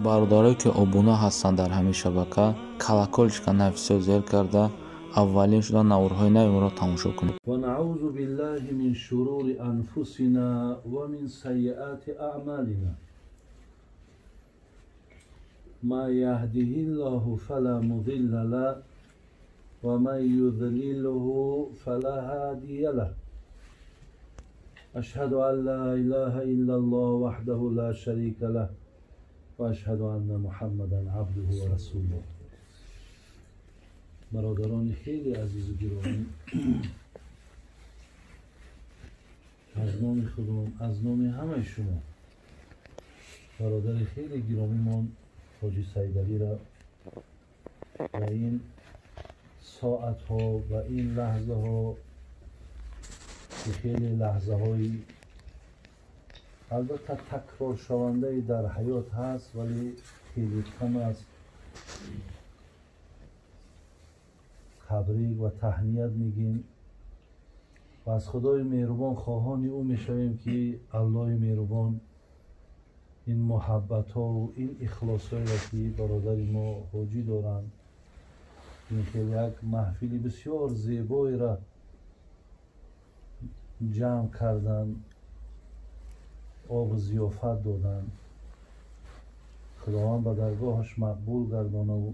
Бародарое ки обуна ҳастанд дар ҳамин шабака, колокольчика нависиё зер карда, аввалин шуда наворҳои нави моро тамошо кунед. ونعوذ بالله من شرور أنفسنا ومن سيئات أعمالنا ما يهده الله فلا مضل له ومن يضلله فلا هادي له أشهد أن لا إله إلا الله وحده لا شريك له وأشهد أن محمدا عبده ورسوله. برادران خیلی عزیز و گرامی، از نام خودم، از نام همه شما، برادر خیلی گرامیمان حاجی سید علی را و این ساعت ها و این لحظه ها که خیلی لحظه های البته تکرار شونده در حیات هست ولی خیلی کم است، تبریک و تهنیت میگیم و از خدای مهربان خواهان او میشویم که الله مهربان این محبت ها و این اخلاص هایی را که برادر ما حاجی دارند، این خیلی یک محفل بسیار زیبایی را جمع کردن، آب و ضیافت دادن، خداوند به درگاهش مقبول گردانه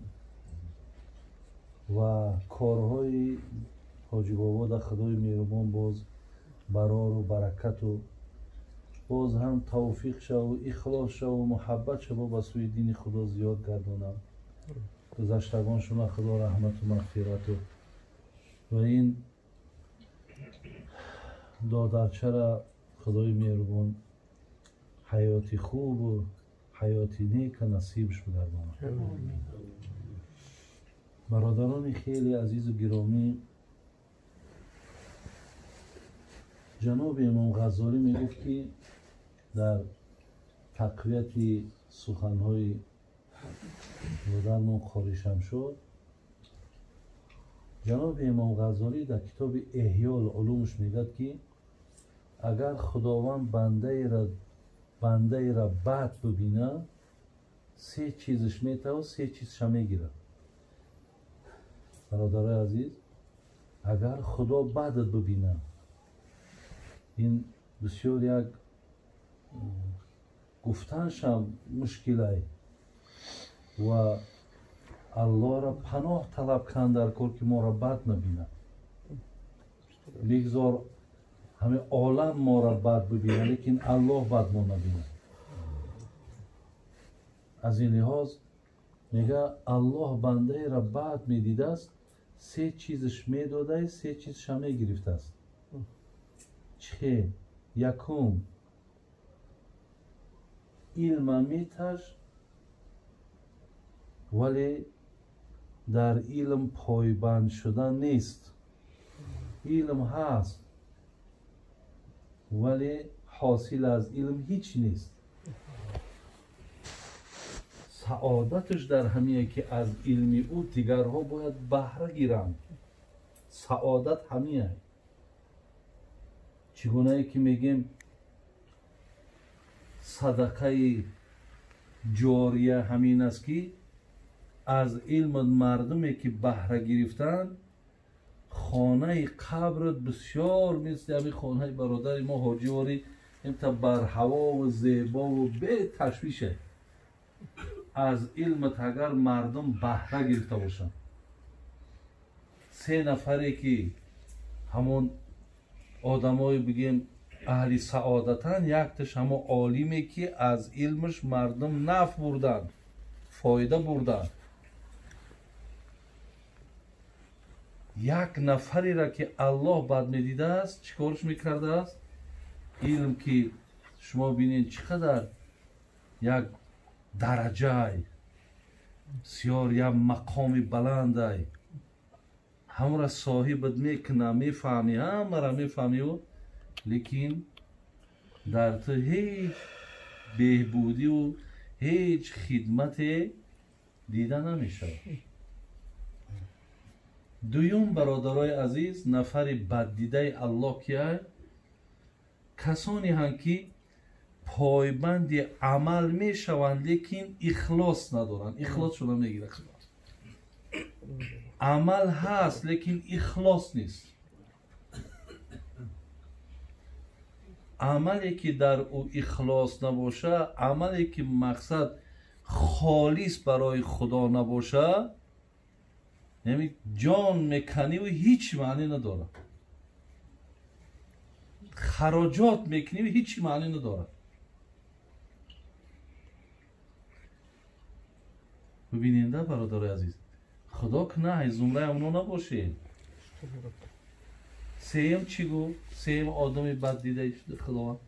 و کارهای حاجی بابا در خدای مهربان باز برار و برکت و باز هم توفیق شو و اخلاص شو و محبت شو به سوی دین خدا زیاد گردانه. گذشتگان شما خدا رحمت و مغفرت و این دادرچه را خدای مهربان حیاتی خوب و حیاتی نیک نصیبش بگردانه. برادران خیلی عزیز و گرامی، جناب امام غزالی میگفت که در تقویت سخنهای برادرمان قاری شمشاد، جناب امام غزالی در کتاب احیاء العلومش میگد که اگر خداوند بنده را بد ببینه، سه چیزش میته و سه چیزش میگیره. برادرای عزیز، اگر خدا بدت ببینه، این بسیار یک گفتنش هم مشکله و الله را پناه طلب کن در کار که ما را بد نبینه. بگذار همه عالم ما را بد ببینه، لیکن الله بد ما نبینه. از این لحاظ میگه الله بنده را بد میدیده است، سه چیزش میداده، سه چیزش هم میگرفته است. چه؟ یکم علم میتش، ولی در علم پایبند شدن نیست. علم هست ولی حاصل از علم هیچ نیست. سعادتش در همیه که از علم او دیگرها باید بهره گیرند. سعادت همیه. چگونه که میگیم صدقه جاریه همین است که از علم مردمی که بهره گرفتن، خانه قبرت بسیار مثل همین خانه برادر ما حاجی واری تا بر هوا و زیبا و به تشویشه. از علم اگر مردم بهره گرفته باشند، سه نفری که همون آدمای بگیم اهل سعادتن، یکتش همون عالمی که از علمش مردم نفع بردن، فایده بردن. یک نفری را که الله بد میدیده است، چیکارش میکرده است؟ علم که شما بینید چقدر یک درجه بسیار یک مقام بلنده، هم را صاحبت میکنه، میفهمی، همه را میفهمی و لیکن در تو هیچ بهبودی و هیچ خدمت دیده نمیشه. دوم برادرای عزیز، نفر بددیده الله کیه؟ کسانی هن که Пойбанди амал мешаванд, лекин ихлос надоранд. Ихлосшона мегирад. Амал ҳаст, лекин ихлос нест. Амале ки дар ӯ ихлос набоша, амале ки мақсад холис барои худо набоша, яъне ҷон меканиву ҳеҷ маъне надорад. Хароҷот мекуниву ҳеҷ маъне надорад. Бибиненда, бародарои азиз, худо кунад аз зумраи онҳо набошед. Сеюм чӣ гуфт? Сеюм одами бад дидаи худованд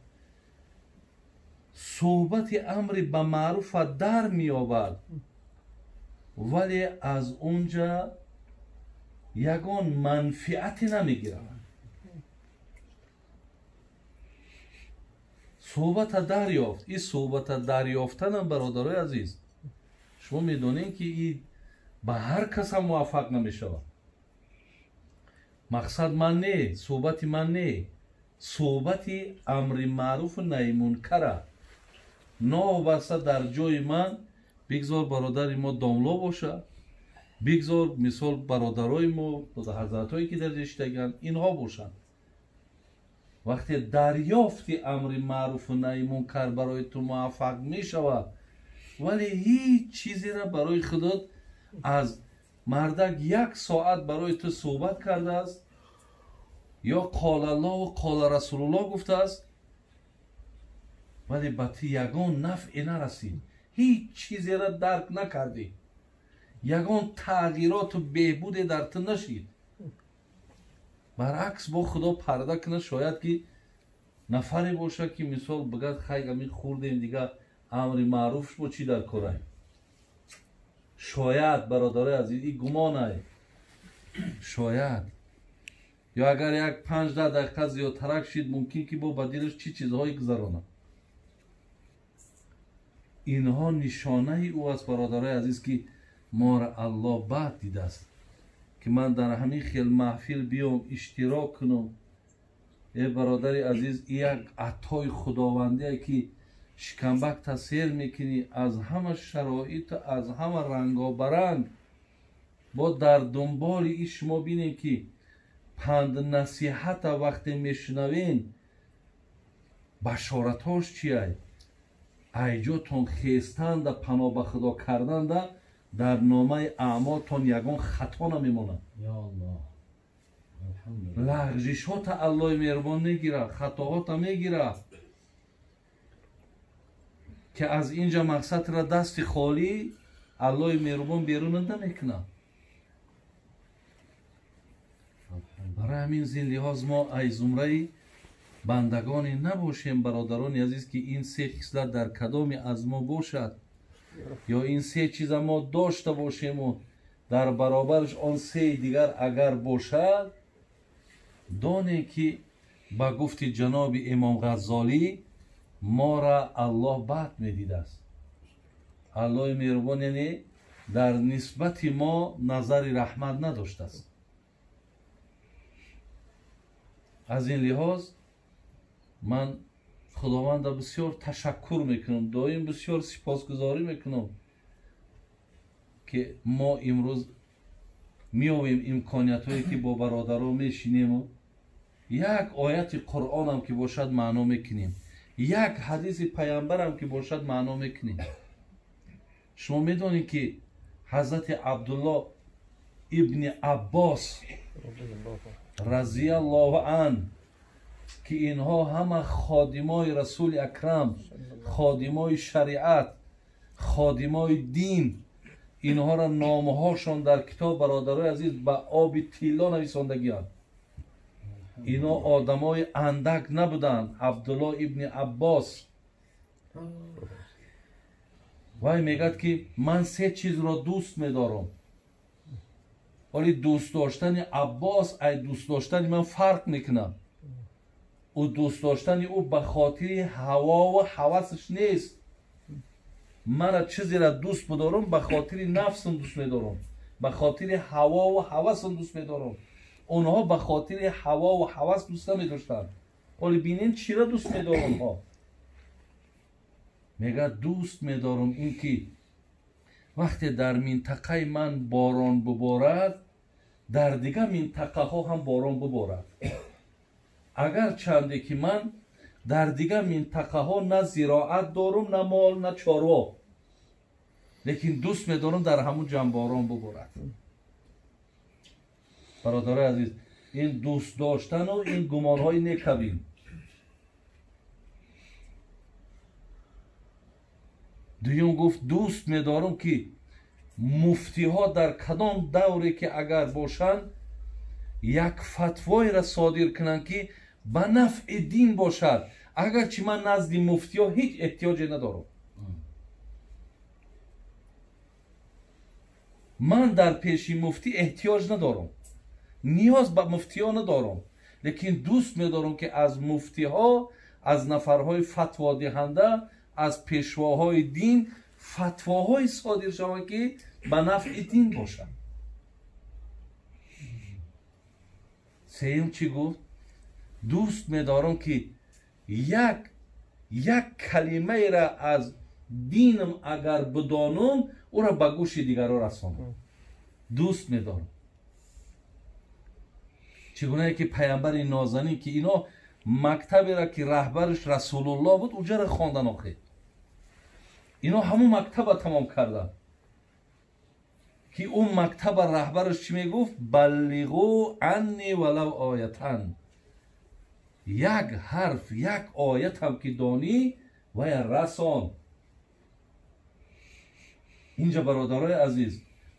суҳбати амри ба маъруфа дар меёбад, вале аз онҷа ягон манфиате намегирад. Суҳбата дарёфт. Ин суҳбата дарёфтанам, бародарои азиз, шумо медонед ки ин ба ҳар касам муваффақ намешавад. Мақсад ман не, суҳбати ман не, суҳбати амри маъруфу наҳи мункара. Новобаста дар ҷои ман бигзор бародари мо домло боша, бигзор мисол бародарои мо, ҳазратҳое ки дар ҷо инҳо бошанд. Вақте дарёфти амри маъруфу наҳи мункар барои ту муваффақ мешавад, вале ҳеҷ чизеро барои худот аз мардак як соат барои ту суҳбат кардааст ё қолаллоҳу қола расулуллоҳ гуфтааст, вале ба ту ягон нафъе нарасид, ҳеҷ чизеро дарк накардӣ, ягон тағйироту беҳбуде дар ту нашид. Баръакс бо худо парда кунад, шояд ки нафаре бошад ки мисол бигӯяд хай ами хурдем, дига амри маъруфш бо чӣ дар корай. Шояд, бародарои азиз, ин гумонай. Шояд ё агар як 5-10 дақиқа зиёдтарак шид, мумкин ки бо ба дилаш чӣ чизҳое гузаронад. Инҳо нишонаи ӯ аст, бародарои азиз, ки моро Аллоҳ бад дидааст, ки ман дар ҳамин хел маҳфил биём иштирок кунам. Э бародари азиз, як атои худовандие ки шикамбак тасир мекунӣ аз ҳама шароиту аз ҳама рангобаранг. Бо дар дунболи ин шумо бинем ки панд насиҳата вақте мешунавен, башоратҳош чиай? Айҷотон хестанда, паноҳ ба худо карданда, дар номаи аъмолтон ягон хато намемонад. Лағжишҳота Аллоҳи меҳрубон мегирад, хатоҳота мегирад, ки аз инҷа мақсадра дасти холӣ Аллоҳи меҳрубон берун намекунад. Барои ҳамин зин лиҳоз мо ай зумраи бандагоне набошем, бародарони азиз, ки ин се хислат дар кадоме аз мо бошад ё ин се чиза мо дошта бошему дар баробараш он сеи дигар агар бошад, донем ки ба гуфти ҷаноби Имом Ғаззолӣ мора Аллоҳ бад медидааст. Аллоҳи меҳрубон яъне дар нисбати мо назари раҳмат надоштааст. Аз ин лиҳоз ман худованда бисёр ташаккур мекунам, доим бисёр сипосгузорӣ мекунам, ки мо имрӯз меёбем имкониятҳое ки бо бародарон мешинему як ояти Қуръонам ки бошад маъно мекунем, як ҳадиси паямбарам ки бошад маъно мекунем. Шумо медонед ки ҳазрати Абдуллоҳ ибни Аббос разияллоҳу ан, ки инҳо ҳама ходимои расули акрам, ходимои шариат, ходимои дин, инҳоро номҳошон дар китоб, бародарои азиз, ба оби тилло нависондагианд. Ино одамои андак набуданд. Абдуллоҳ ибни Аббос вай мегӯяд ки ман се чизро дӯст медорам. Вале дӯст доштани Аббос ай дӯст доштани ман фарқ мекунад. Ӯ дӯст доштани ӯ ба хотири ҳавову ҳавасаш нест. Мара чизеро дӯст бидорам, ба хотири нафсам дӯст медорам, ба хотири ҳавову ҳавасам дӯст медорам. Онҳо ба хотири ҳавову ҳавас дӯст намедоштанд. Ҳоле бинем чиро дӯст медорам онҳо. Мегӯяд дӯст медорам ин ки вақте дар минтақаи ман борон биборад, дар дигар минтақаҳо ҳам борон биборад. Агарчанде ки ман дар дигар минтақаҳо на зироат дорум, на мол, на чорво, лекин дӯст медорам дар ҳамун ҷам борон биборад. Бародарои азиз, ин дӯст доштану ин гумонҳои некавин. Дуюм гуфт дӯст медорам ки муфтиҳо дар кадом давре ки агар бошанд як фатвоеро содир кунанд ки ба нафъи дин бошад, агарчи ман назди муфтиҳо ҳеҷ эҳтиёҷе надорам. Ман дар пеши муфтӣ эҳтиёҷ надорам, ниёз ба муфтиҳо надорам, лекин дӯст медорам ки аз муфтиҳо, аз нафарҳои фатводиҳанда, аз пешвоҳои дин фатвоҳое содир шаванд ки ба нафъи дин бошад. Сеюм чӣ гуфт? Дӯст медорам ки як калимаеро аз динам агар бидонам, ӯро ба гӯши дигарро расонам. Дӯст медорам. Чӣ гунае ки паямбари нозанин ки ино мактаберо ки раҳбараш Расулуллоҳ буд, уҷаро хондан охир. Ино ҳамун мактаба тамом карданд ки ӯ мактаба раҳбараш чӣ мегуфт? Баллиғу анни валав оятан. Як ҳарф, як оятам ки донӣ, вая расон. Инҷа бародарои азиз,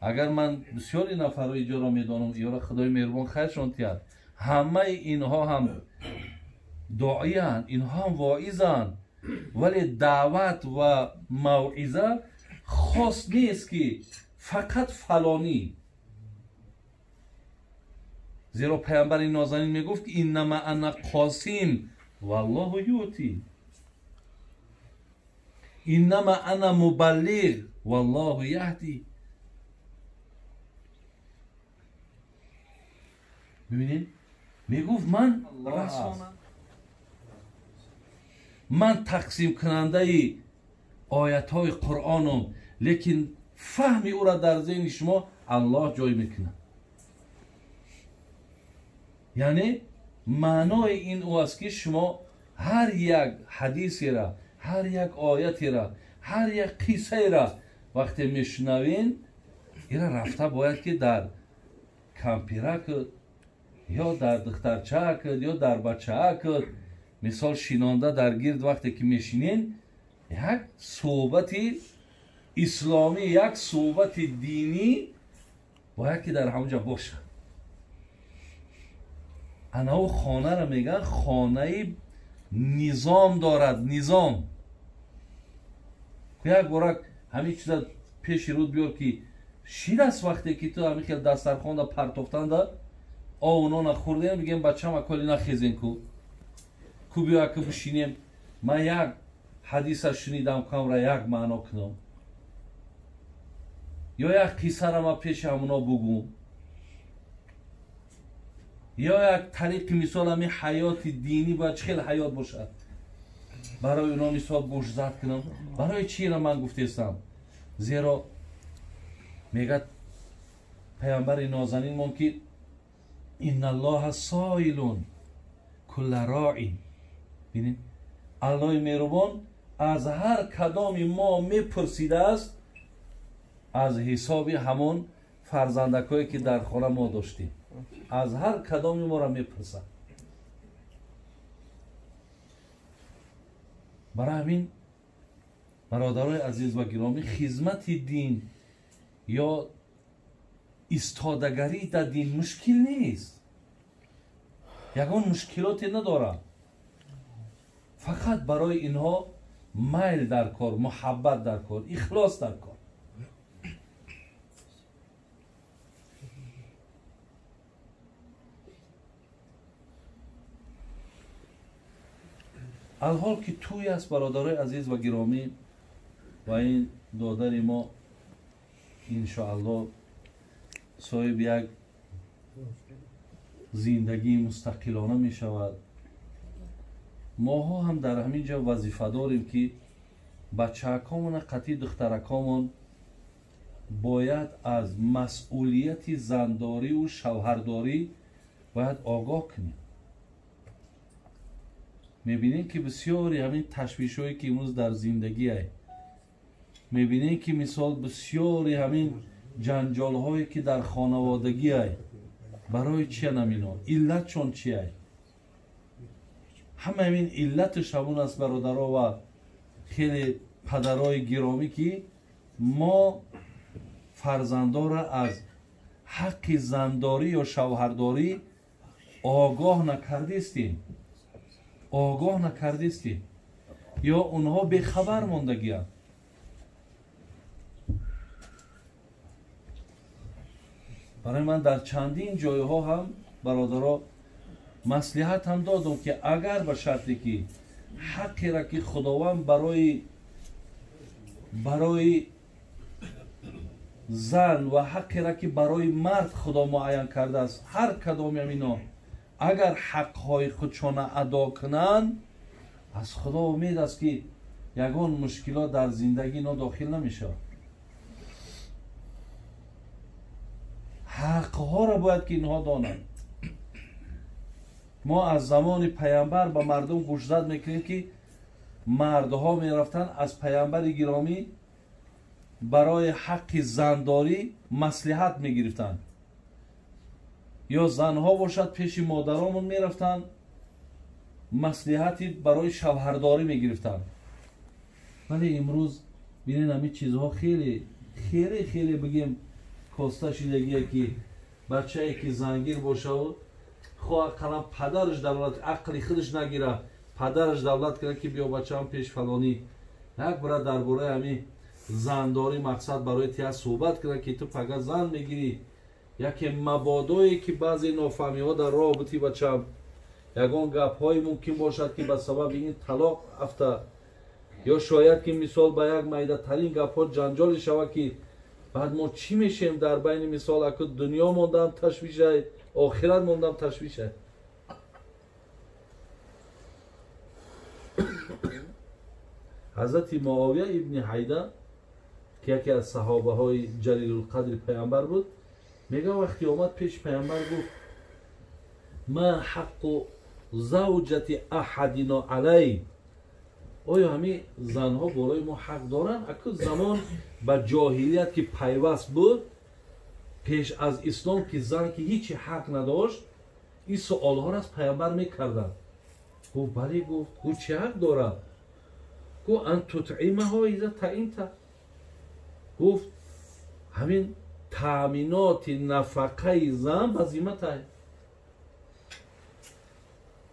агар ман бисёри нафарҳои иҷоро медонам, иёра Худои меҳрубон хайршон тиҳад, ҳамаи инҳо ҳам доиянд, инҳо ҳам воизанд, вале даъват ва мавъиза хос нест ки фақат фалонӣ. Зеро паямбари нозанин мегуфт ки иннама ана қосим валлоҳу юъти, иннама ана мубаллиғ валлоҳу яҳди. Бибинед, мегуфт ман расонам, ман тақсимкунандаи оятҳои Қуръонам, лекин фаҳми ӯро дар зеҳни шумо Аллоҳ ҷой мекунад. Яъне маънои ин ӯ аст ки шумо ҳар як ҳадисеро, ҳар як оятеро, ҳар як қиссаеро вақте мешунавед, ира рафта бояд ки дар кампиракат ё дар духтарчаакат ё дар бачаакат, мисол шинонда дар гирд вақте ки мешинен, як суҳбати исломӣ, як суҳбати динӣ бояд ки дар ҳамонҷа бошад. Ана ӯ хонаро мегӯянд хонаи низом дорад, низом. Як бора ҳамин чиза пеши руд биёр ки шир аст вақте ки ту ҳамин хел дастархонда партофтанда ову нона хӯрдем, мегӯем бачам аколи нахезен ку, ку биё ака бишинем, ман як ҳадиса шунидам, камра як маъно кунам, ё як қиссара ман пеши ҳамуно бугӯм, ё як тариқи мисол ҳамин ҳаёти динӣ бояд чӣ хел ҳаёт бошад, барои оно мисол гӯшзад кунам. Барои чӣ ира ман гуфтестам? Зеро мегӯяд паямбари нозанинмон ки инналлоҳа соилун кулла роин. Бинед, Аллоҳи меҳрубон аз ҳар кадоми мо мепурсидааст аз ҳисоби ҳамон фарзандакое ки дар хона мо доштем, аз ҳар кадоми моро мепурсад. Барои ҳамин бародарои азиз ва гиромӣ, хизмати дин ё истодагарӣ дар дин мушкил нест, ягон мушкилоте надорад. Фақат барои инҳо майл дар кор, муҳаббат дар кор, ихлос дар кор. Алҳол ки тӯй аст, бародарои азиз ва гиромӣ, ва ин додари мо иншоаллоҳ соҳиби як зиндагии мустақилона мешавад. Моҳо ҳам дар ҳамин ҷо вазифа дорем ки Бачаакомона қатъи духтаракомон бояд аз масъулияти зандориву шавҳардорӣ бояд огоҳ кунем. Мебинем, ки бисёри ҳамин ташвишҳое, ки имрӯз дар зиндагиай, мебинем, ки мисол бисёри ҳамин ҷанҷолҳое, ки дар хонаводагиай, барои чиян ҳамино? Иллатшон чиай? Ҳама ҳамин иллаташ ҳамон аст, бародаро ва хеле падарои гиромӣ, ки мо фарзандора аз ҳаққи зандорӣ ё шавҳардорӣ огоҳ накардистем, огоҳ накардистем ё онҳо бехабар мондагианд. Барои ман дар чандин ҷойҳо ҳам, бародаро, маслиҳат ҳам додам, ки агар ба шарте ки ҳаққеро, ки Худованд барои зан ва ҳаққеро, ки барои мард Худо муайян кардааст, ҳар кадоми ҳамино агар ҳаққҳои худшона адо кунанд, аз Худо умед аст, ки ягон мушкилот дар зиндагӣ ино дохил намешавад. Ҳаққҳоро бояд ки инҳо донанд. Мо аз замони паямбар ба мардум гӯшзад мекунем, ки мардҳо мерафтанд аз паямбари гиромӣ барои ҳаққи зандорӣ маслиҳат мегирифтанд, ё занҳо бошад пеши модаромон мерафтанд, маслиҳати барои шавҳардорӣ мегирифтанд. Вале имрӯз бинед, ҳамин чизҳо хеле хеле хеле бигем коста шидагие, ки бачае ки зангир бошаву хо ақаллан падараш давлат, ақли худаш нагира, падараш давлат кунад, ки биё бачаам пеш фалонӣ як бора дар бораи ҳамин зандорӣ мақсад барои тия суҳбат кунад, ки ту пага зан мегирӣ. Яке мабодое, ки баъзе нофаҳмиҳо дар роҳ бути бачам, ягон гапҳое мумкин бошад, ки ба сабаби ин талоқ афта, ё шояд ки мисол ба як майдатарин гапҳо ҷанҷоле шавад, ки баъд мо чӣ мешем дар байни мисол аку дунё мондам ташвишай, охират мондам ташвишай. Ҳазрати Муовия ибни Ҳайда, ки яке аз саҳобаҳои ҷалилулқадри паямбар буд, мега вақте омад пеши паямбар гуфт: ма ҳаққу завҷати аҳадино алай. Оё ҳамин занҳо болои мо ҳақ доранд? Аку замон ба ҷоҳилият ки пайваст буд, пеш аз ислом, ки зан ки ҳичи ҳақ надошт, ин суолҳоро аз паямбар мекарданд. Гуфт: бале. Гуфт: ӯ чӣ ҳақ дорад? Гуфт: ан тутъимаҳо иза таимта. Гуфт: ҳамин таъминоти нафақаи зан ба зимматай.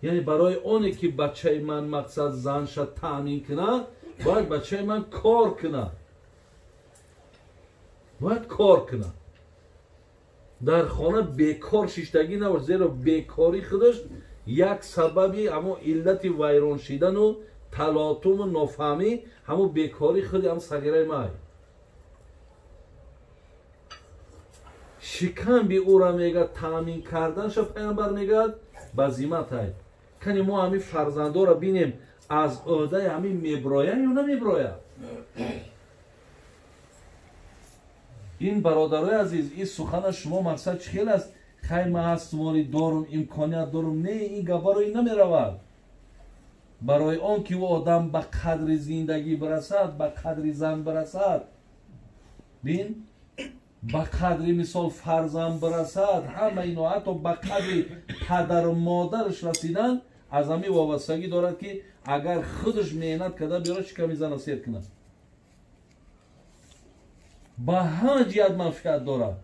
Яъне барои оне ки бачаи ман мақсад занша таъмин кунад, бояд бачаи ман кор кунад, бояд кор кунад. Дар хона бекор шиштагӣ набошад, зеро бекорӣ худаш як сабаби ҳамон иллати вайрон шидану талотуму нофаҳмӣ, ҳамон бекорӣ худи ҳам сағираи май. Шикамби ӯра мегӯяд таъмин карданша паямбар мегӯяд ба зимматай. Кани мо ҳамин фарзандоро бинем, аз ӯҳдаи ҳамин меброянд ё намеброянд? Ин бародарои азиз, ин сухана шумо мақсад чӣ хел аст? Хай ман ҳастумори дорум, имконият дорум. Не, ин гап барои намеравад. Барои он ки ӯ одам ба қадри зиндагӣ бирасад, ба қадри зан бирасад, бин, ба қадри мисол фарзанд бирасад, ҳама ино ҳатто ба қадри падару модараш расидан аз ҳамин вобастагӣ дорад, ки агар худаш меҳнат карда биёрад, шиками зана сер кунад. Ба ҳама ҷиҳат манфиат дорад.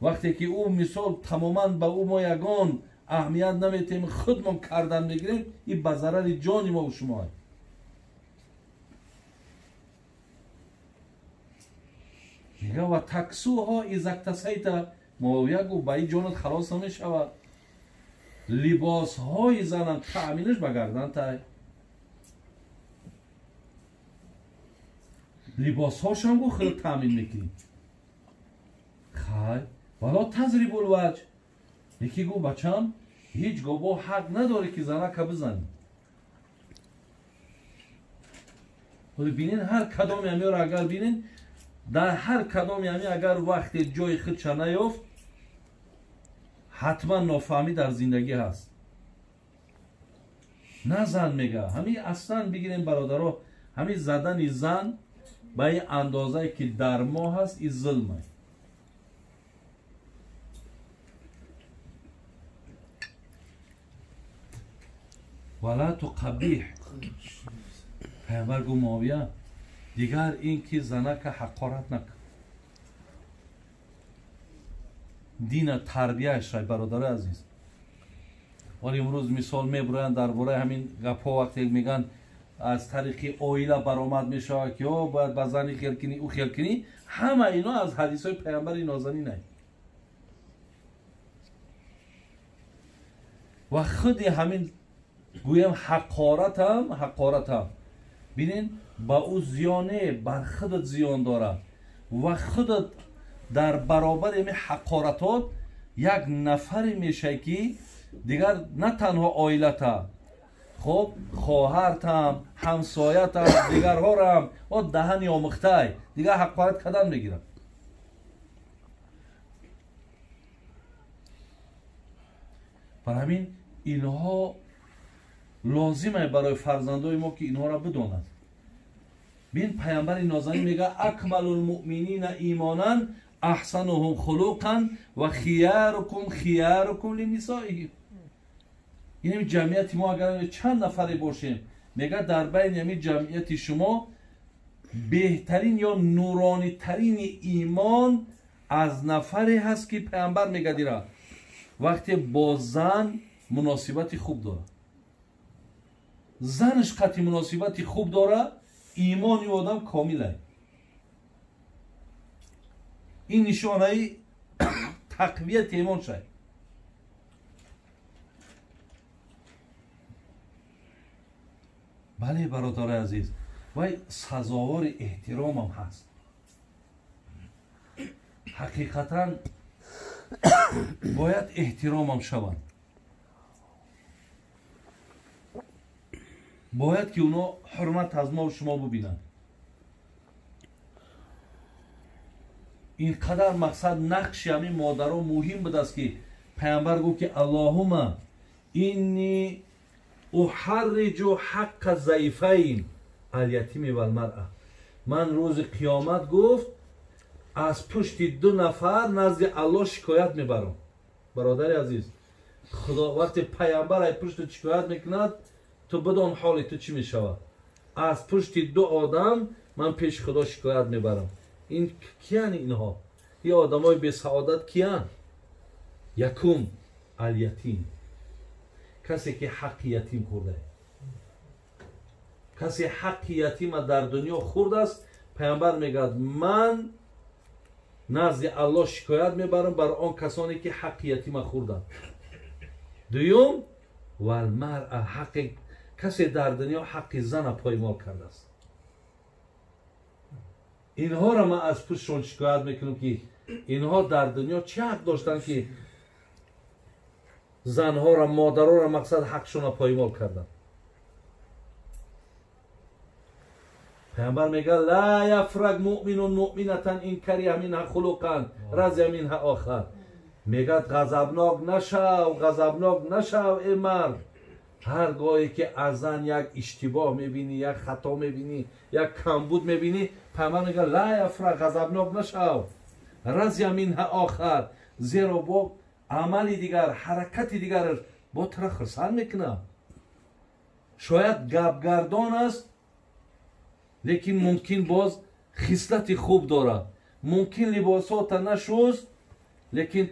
Вақте ки ӯ мисол тамоман ба ӯ мо ягон аҳамият наметем, худмон кардан мегирем, ин ба зарари ҷони мо шумо. Мега ва таксуҳо изактасайта. Муовия гуфт: ба ин ҷонат халос намешавад. Либосҳои занам таъминаш ба гардан тай. Либосҳошам гуфт худат таъмин мекунӣ. Хай вало тазрибул ваҷ. Яке гуфт: бачам, ҳеҷ гоҳ бо ҳақ надорӣ, ки занака бизанӣ. Ҳоло бинен ҳар кадоми ҳамиро агар бинен, дар ҳар кадоми ҳами агар вақте ҷои худша наёфт, ҳатман нофаҳмӣ дар зиндагӣ ҳаст. На зан мега. Ҳами аслан бигирем бародаро, ҳами задани зан ба ин андозае ки дар мо ҳаст, ин зулм аст. Вала туқаббиҳ. Пайғамбар гуфт Муовия, дигар ин ки занака ҳақорат накун. Дина тарбияш рай, бародарои азиз. Вале имрӯз мисол мебуроянд дар бораи ҳамин гапҳо, вақте мегӯянд аз тариқи оила баромад мешавад ки о бояд ба зани хел кунӣ, ӯ хел кунӣ, ҳама ино аз ҳадисҳои пайғамбари нозанин ай. Ва худи ҳамин гӯям ҳақоратам бинен, ба ӯ зиёне, бар худат зиён дорад ва худат дар баробари ҳамин ҳақоратот як нафаре мешавӣ ки дигар на танҳо оилата, хоб хоҳартам, ҳамсоятам, дигарҳорам о даҳани омӯхтай, дигар ҳақорат кардан мегирад. Бар ҳамин инҳо лозим ай барои фарзандои мо ки инҳоро бидонанд. Бин пайғамбари нозанин мега акмалул муъминина имонан аҳсануҳум хулуқан ва хиярукум хиярукум линисоиҳим. Ин ҷамъияти мо агар чанд нафаре бошем, мега дар байни ҳамин ҷамъияти шумо беҳтарин ё нуронитарини имон аз нафаре ҳаст ки пайғамбар мега дира вақте бо зан муносибати хуб дорад, занаш қатъи муносибати хуб дорад, имони одам комил аст. Ин нишонаи тақвияти имон шай. Бале бародарои азиз, вай сазовори эҳтиромам ҳаст. Ҳақиқатан бояд эҳтиромам шаванд. Бояд ки уно ҳурмат аз мо шумо бубинанд. Ин қадар мақсад нақши ҳамин модаро муҳим будааст ки пайғамбар гуфт ки аллоҳума инни уҳарриҷу ҳаққа заифайн алятими валмаръа. Ман рӯзи қиёмат гуфт аз пушти ду нафар назди Аллоҳ шикоят мебарам. Бародари азиз, худо вақте пайғамбар ай пушти шикоят мекунад, ту бидон ҳоли ту чӣ мешавад. Аз пушти ду одам ман пеши худо шикоят мебарам. Ин киян инҳо? Ин одамои бесаодат киян? Якум алятим, касе ки ҳаққи ятим хӯрдае, касе ҳаққи ятима дар дунё хӯрдааст. Пайғамбар мегӯяд ман назди Аллоҳ шикоят мебарам бар он касоне ки ҳаққи ятима хӯрданд. Дуюм валмаръа, ҳаққи касе дар дунё ҳаққи зана поймол кардааст. Инҳоро ман аз пуштшон шикоят мекунам ки инҳо дар дунё чӣ ҳақ доштанд ки занҳоро, модароро мақсад ҳақшонро поймол карданд. Пайғамбар мегӯяд ла яфрак муъминун муъминатан ин кариҳа минҳа хулуқан разия минҳа охар. Мегӯяд ғазабнок нашав, ғазабнок нашав э мард. Ҳар гоҳе ки аз зан як иштибоҳ мебинӣ, як хато мебинӣ, як камбуд мебинӣ, пайғамбар мегӯяд ла яфрак, ғазабнок нашав, разия минҳа охар, зеро бо амали дигар, ҳаракати дигараш бо тура хурсанд мекунад. Шояд гапгардон аст, лекин мумкин боз хислати хуб дорад, мумкин либосота нашуст, лекин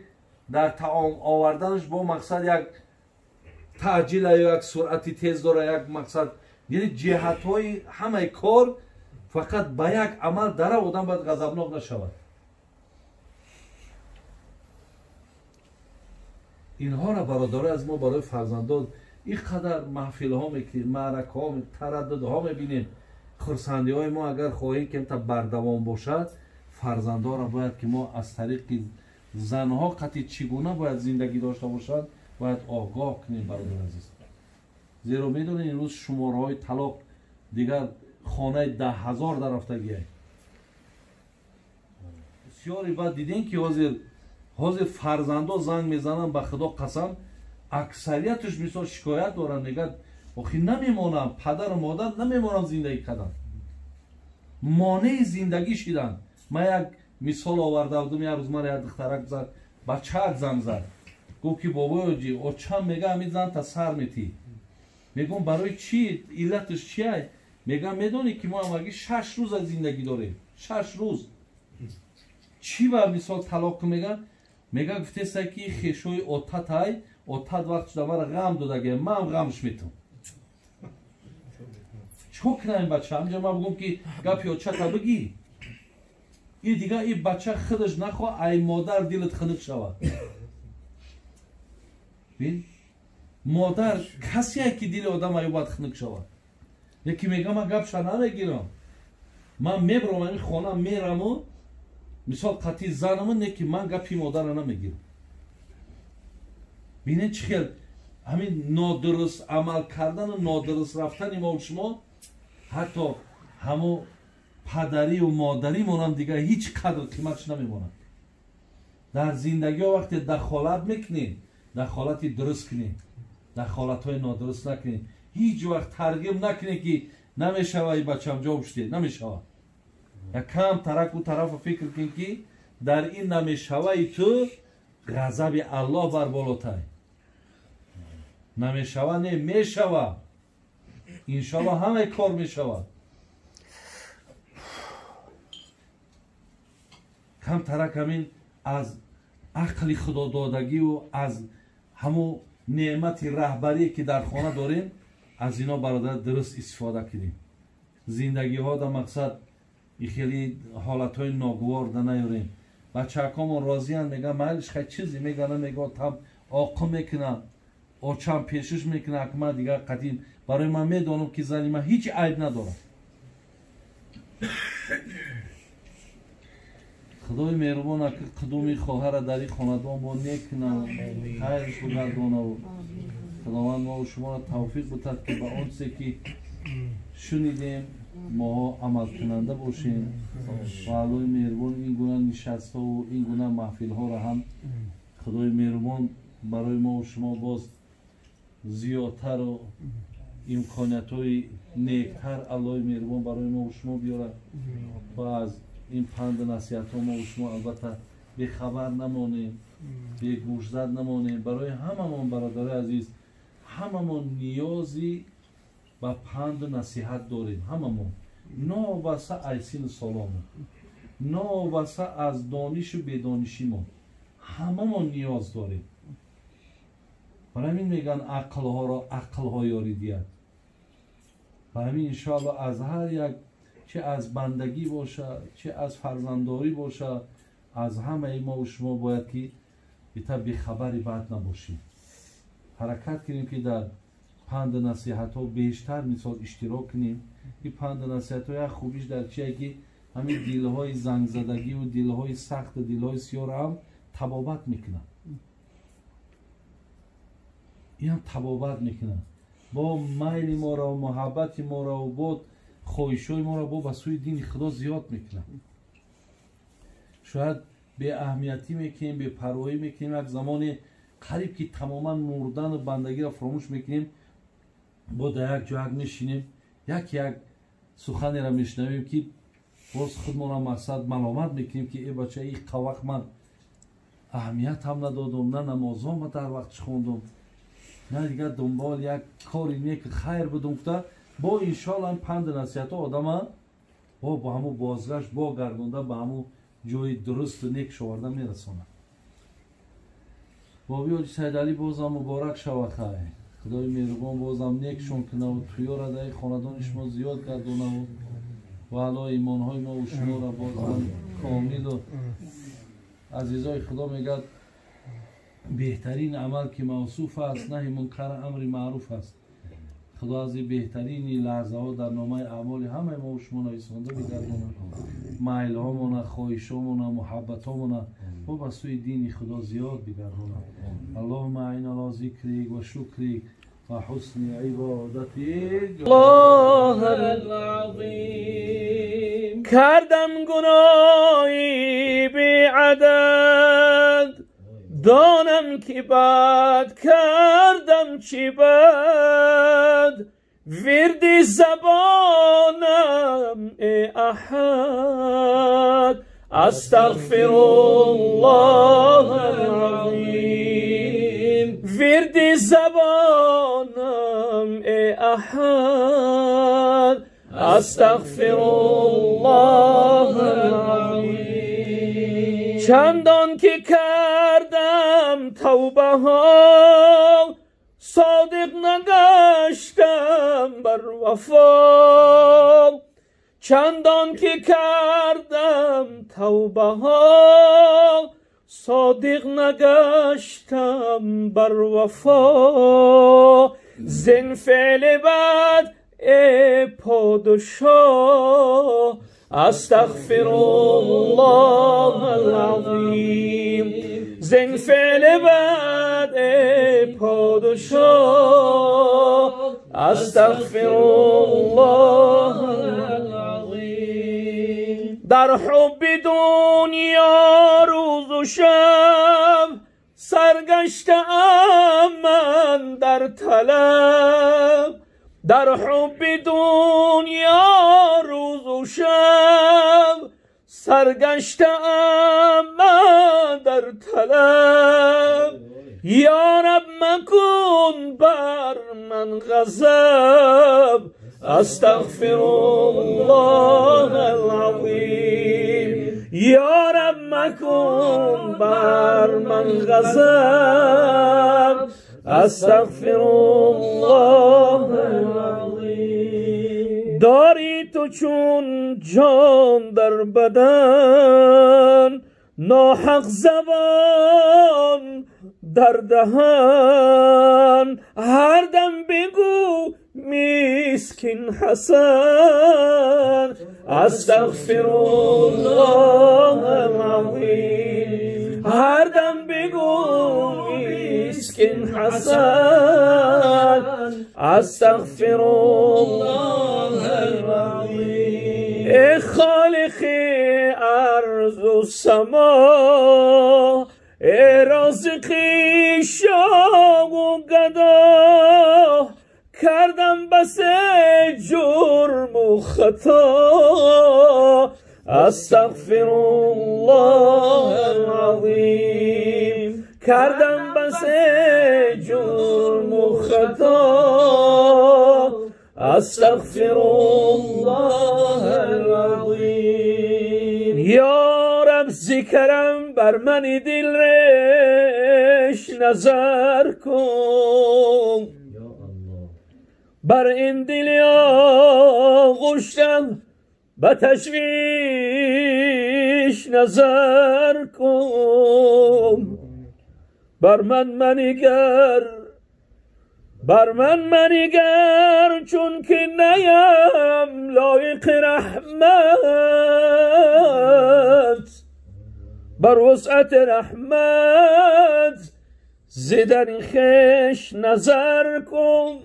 дар таом оварданаш бо мақсад як таъҷила ё як суръати тез дора, як мақсад, яъне ҷиҳатҳои ҳамаи кор фақат ба як амал дара одам бояд ғазабнок нашавад. Инҳоро бародарои аз мо барои фарзандон ин қадар маҳфилҳо мекунем, маъракаҳо, тараддудҳо мебинем. Хурсандиҳои мо агар хоҳем ки та бардавом бошад, фарзандонро бояд ки мо аз тариқи занҳо қатъи чӣ гуна бояд зиндагӣ дошта бошад, бояд огоҳ кунем бародари азиз. Зеро медонед имрӯз шумораҳои талоқ дигар хонаи 10,000 дар рафтагиай. Бисёре баъд дидем ки ҳозир фарзандо занг мезананд, ба худо қасам, аксарияташ мисол шикоят доранд, мегӯяд охи намемонам, падару модар намемонам зиндагӣ кардан, монеи зиндагӣ шиданд. Ман як мисол оварда будам, як рӯз мара як духтарак зад, бачаак занг зад, гуфт ки бобоёҷи очам мега ҳамин занта сар метӣ. Мегӯм барои чӣ, иллаташ чия? Мегӯям медонӣ ки мо ҳамагӣ 6 рӯз аз зиндагӣ дорем, 6 рӯз. Чӣ ба мисол талоқ мегӯям? Мегӯям гуфтеста ки хешои отатай, отат вақт шуда мара ғам додагӣ, ман ғамш метам. Чикор кунам ин бача? Ҳамҷа ман бигӯм ки гапи очата бигӣ, и дига и бача худаш нахоҳ, ай модар дилат хунук шавад. Бин, модар касие ки дили одам аю бояд хунук шавад. Яке мегӯям ман гапша намегирам, ман мебарам ҳамин хона мераму мисол қатъи занаму, не ки ман гапи модара намегирам. Бинед чӣ хел ҳамин нодуруст амал кардану нодуруст рафтани мо шумо ҳатто ҳамо падарию модаримонам дигар ҳеҷ қадр қиматш намемонад. Дар зиндагиҳо вақте дахолат мекунед, дахолати дуруст кунед, дахолатҳои нодуруст накунед. Ҳеҷ вақт тарғиб накунед ки намешава и бачам ҷавоб шуде, намешава. Якам тарак ӯ тарафа фикр кун ки дар ин намешаваи ту ғазаби Аллоҳ бар болотай. Намешава не, мешава. Иншоаллоҳ ҳамаи кор мешавад. Кам тарак ҳамин аз ақли худододагиву аз ҳамун неъмати раҳбарие ки дар хона дорем, аз ино бародар дуруст истифода кунем. Зиндагиҳо да мақсад и хеле ҳолатҳои ногувор да наёрем. Бачаакомон розиянд, мегӯянд майлиш хай чизе мегӯянд, мегӯяд там оқим мекунам, очам пешиш мекунам, ак ман дигар қадим барои ман медонам ки зани ман ҳеҷ айб надорад. Худои меҳрубон аки қудуми хоҳара дар ин хонадон бо некунад, хайрш бигардонаву Худованд мо шуморо тавфиқ битад ки ба он чизе ки шунидем моҳо амалкунанда бошем ва Аллоҳи меҳрубон ин гуна нишастҳову ин гуна маҳфилҳоро ҳам Худои меҳрубон барои мо шумо боз зиёдтару имкониятҳои нектар Аллоҳи меҳрубон барои мо шумо биёрад ва аз ин панду насиҳатҳо мо шумо албатта бехабар намонем, бегӯшзад намонем. Барои ҳамамон бародарои азиз, ҳамамон ниёзи ба панду насиҳат дорем, ҳамамон, новобаста аз сину соломон, новобаста аз донишу бедонишимон, ҳамамон ниёз дорем. Барои ҳамин мегӯянд ақлҳоро ақлҳо ёрӣ диҳад. Барои ҳамин иншоаллоҳ аз ҳар як, чӣ аз бандагӣ бошад, чӣ аз фарзанддорӣ бошад, аз ҳамаи мо шумо бояд ки бита бехабари бад набошем. Ҳаракат кунем ки дар панду насиҳатҳо бештар мисол иштирок кунем. Ин панду насиҳатҳо як хубиш дар чие ки ҳамин дилҳои зангзадагиву дилҳои сахту дилҳои сиёҳро ҳам табобат мекунад. Инам табобат мекунад. Бо майли моро, муҳаббати моро, бо хоҳишҳои моро бо ба сӯи дини Худо зиёд мекунад. Шояд беаҳамиятӣ мекунем, бепарвоӣ мекунем, як замоне қариб ки тамоман мурдану бандагиро фаромӯш мекунем, бо дар як ҷо як мешинем, як як суханеро мешунавем ки боз худмонро мақсад маломат мекунем ки э бача, ин вақт ман аҳамият ҳам надодум, на намозҳома дар вақтш хондум, на дигар дунбол як кори нек хайр будум гуфта, бо иншоаллоҳ ин панду насиҳатҳо одама бо ба ҳамун бозгашт бо гардонда ба ҳамун ҷои дурусту нек шоварда мерасонад. Боби Ҳоҷи Сайдалӣ бозам муборак шавад. Хай Худои меҳрубон бозам некшон кунаву туёра дар хонадони шумо зиёд гардонаву ва Аллоҳ имонҳои мо шуморо бозам комилу азизои Худо мегӯяд беҳтарин амал ки мавсуф аст наҳи мункар амри маъруф аст. Худо аз ин беҳтарини лаҳзаҳо дар номаи аъмоли ҳамаи мо шумо нависонда бигардонад. Майлҳомона, хоҳишҳомона, муҳаббатҳомона бо ба сӯи дини Худо зиёд бигардонад. Аллоҳума аина ало зикрик ва шукрик وحسن عبادتك. الله العظیم. کردم گناهی بی عدد، دانم که بد کردم چی بد، ورد زبانم ای احد. استغفر الله العظیم. ورد زبانم ای احد. استغفر الله العظیم. چندان که کردم توبه ها، صادق نگشتم بر وفا. چندان که کردم توبه ها، صادق نگشتم بر وفا. زین فعل بد ای پادشاه، استغفر الله العظیم. زین فعل بد ای پادشاه، استغفر الله العظیم. در حب دنیا روز و شب، سرگشته‌ام من در طلب. در حب دنیا روز و شب، سرگشته‌ام من در طلب. یا رب مکن بر من غضب، استغفر الله العظیم. یا رب مکن بر من غضب، استغفر الله العظیم. داری تو چون جان در بدن، ناحق زبان در دهن. هر دم بگو مسکین حسن، استغفر الله العظیم. هر دم بگو مسکین حسن، استغفر الله العظیم. ای خالق ارض و سما، ای رازق شاه و گدا، کردم بس جرم و خطا. استغفر الله العظیم. کردم بس جرم و خطا، استغفر الله العظیم. یا رب ذکرم بر من دل رش نظر کن، بر این دل آغشتم به تشویش نظر کن. بر من منگر، بر من منگر، چون که نیم لایق رحمت. بر وسعت رحمت زدن خویش نظر کن.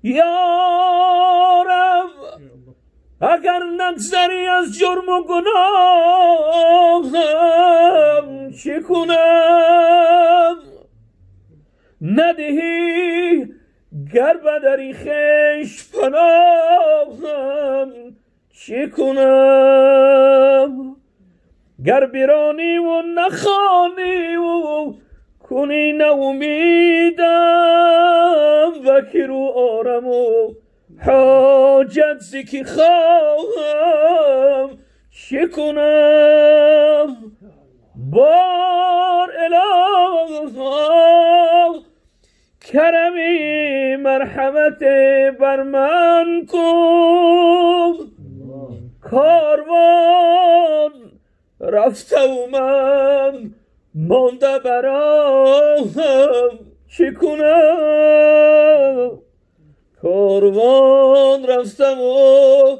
یا رب اگر نگذری از جرم و گناهم چه کنم؟ ندهی گر بدری خویش پناهم چه کنم؟ گر برانی و نخوانی و کنی نومیدم، وکی رو آرم و حاجت زکی خواهم چه کنم؟ بار اله کرمی مرحمت بر من کن. کاروان رفته و من مانده براهم چه کنم؟ کاروان رفتم و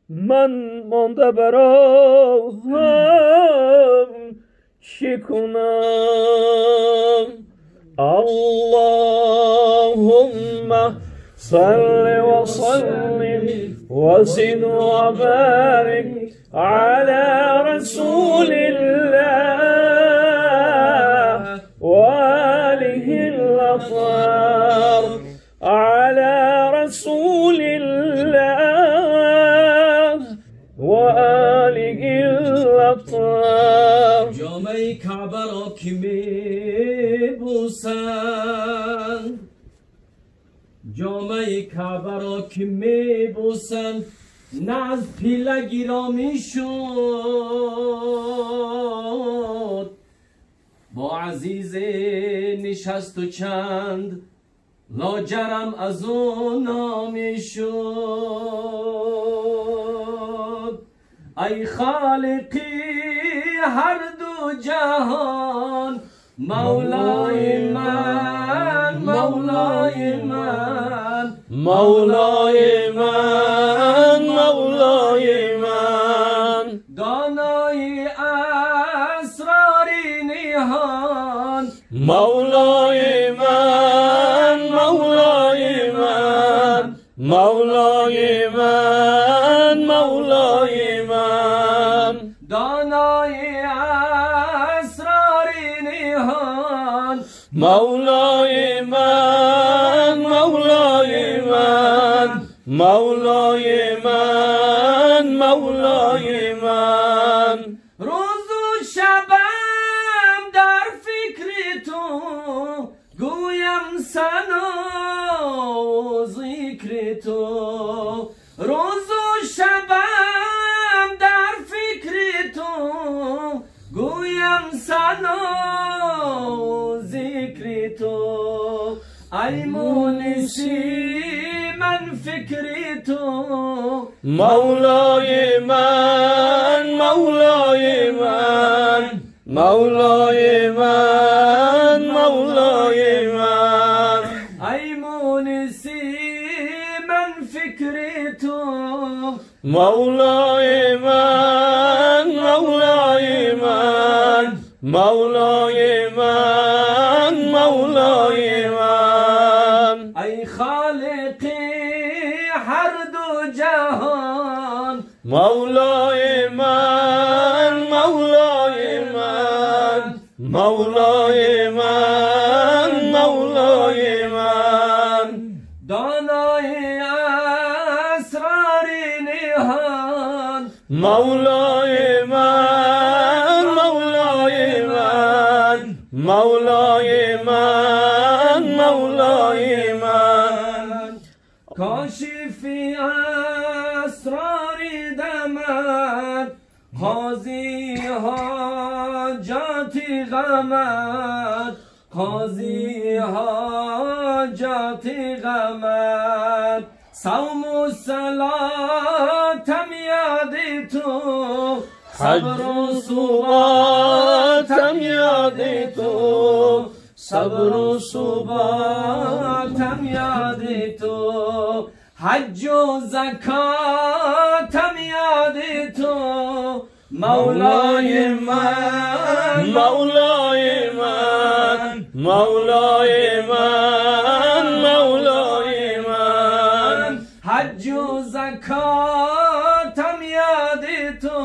من مانده براهم چه کنم؟ اللهم صل وسلم وزد وبارك على رسول الله وآله الأطهار، على رسول الله وآله الأطهار. جامعه کعبه را که میبوسند، جامعه کعبه را که میبوسند، نه از پیله گرامی شد، با عزیز نشست و چند لاجرم از او نامی شد. ای خالقی هر دو جهان، مولای من، مولای من، مولای من، مولای من، دانای اسرار نهان، مولای من، مولای من، مولای من، مولای من، دانای اسرار نهان، مولای من، مولای من، مولای من، مولای من. روز و شبم در فکر تو، گویم ثنا و ذکر تو. روز و شبم در فکر تو، گویم ثنا و ذکر تو. ای مونسی من فکر تو، مولای من، مولای من، مولای من، مولای من. ای مونسی من فکر تو، مولای من، مولای من، مولای من، مولای من. ای خالقی هر دو جهان، مولای من، مولای من، مولای من، مولای من، دانای اسرار نهان، مولای من، مولای من، مولای من، مولای من. کاشف اسرار دمت، قاضی حاجات غمت، قاضی حاجات غمت. صوم و صلاتم یاد تو، صبر و ثباتم یاد تو، صبر و ثباتم یاد تو. حج و زکاتم یاد تو، مولای من، مولای من، مولای من، مولای من. حج و زکاتم یاد تو،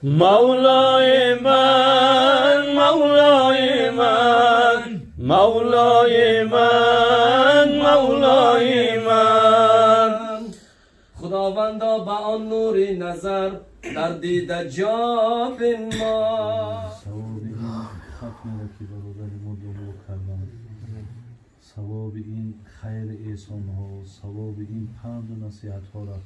مولای من، مولای من، مولای من، مولای من. خداوندا به آن نور نظر در دیده جا بنما. ثواب این ختمی که برادر ما دعا کردن، ثواب این خیر احسان ها، ثواب این پند و نصیحت ها را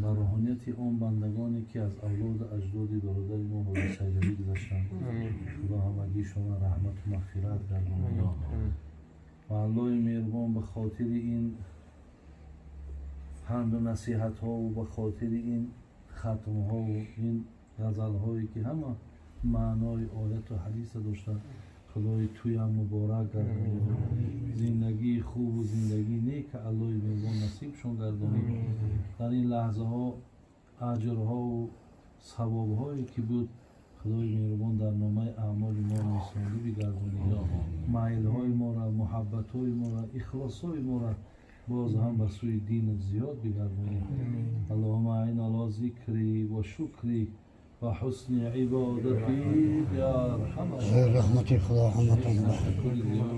به روحانیت آن بندگانی که از اولاد اجداد برادر ما به سیدی گذشتند، خدا همگیشان رحمت و مغفرت گرداند. و الله مهربان به خاطر این پند و نصیحت ها و به خاطر این ختم ها و این غزل هایی که همه معنای آیت و حدیث داشتند، خدای توی هم مبارک گردانید. زندگی خوب و زندگی نیک الله مهربان نصیبشون گردانید. در این لحظه ها اجرها و ثواب هایی که بود Худои меҳрубон, дар номаи аъмоли мо нисондӣ бигардонӣ. Майлҳои моро, муҳаббатҳои моро, ихлосҳои моро боз ҳам ба сӯи динат зиёд бигардонӣ. Аллоҳумма аинна ала зикри ва шукри ва ҳусни ибодатик, я арҳамар Раҳмати Худо ҳаматон. Ташаккури зиёд.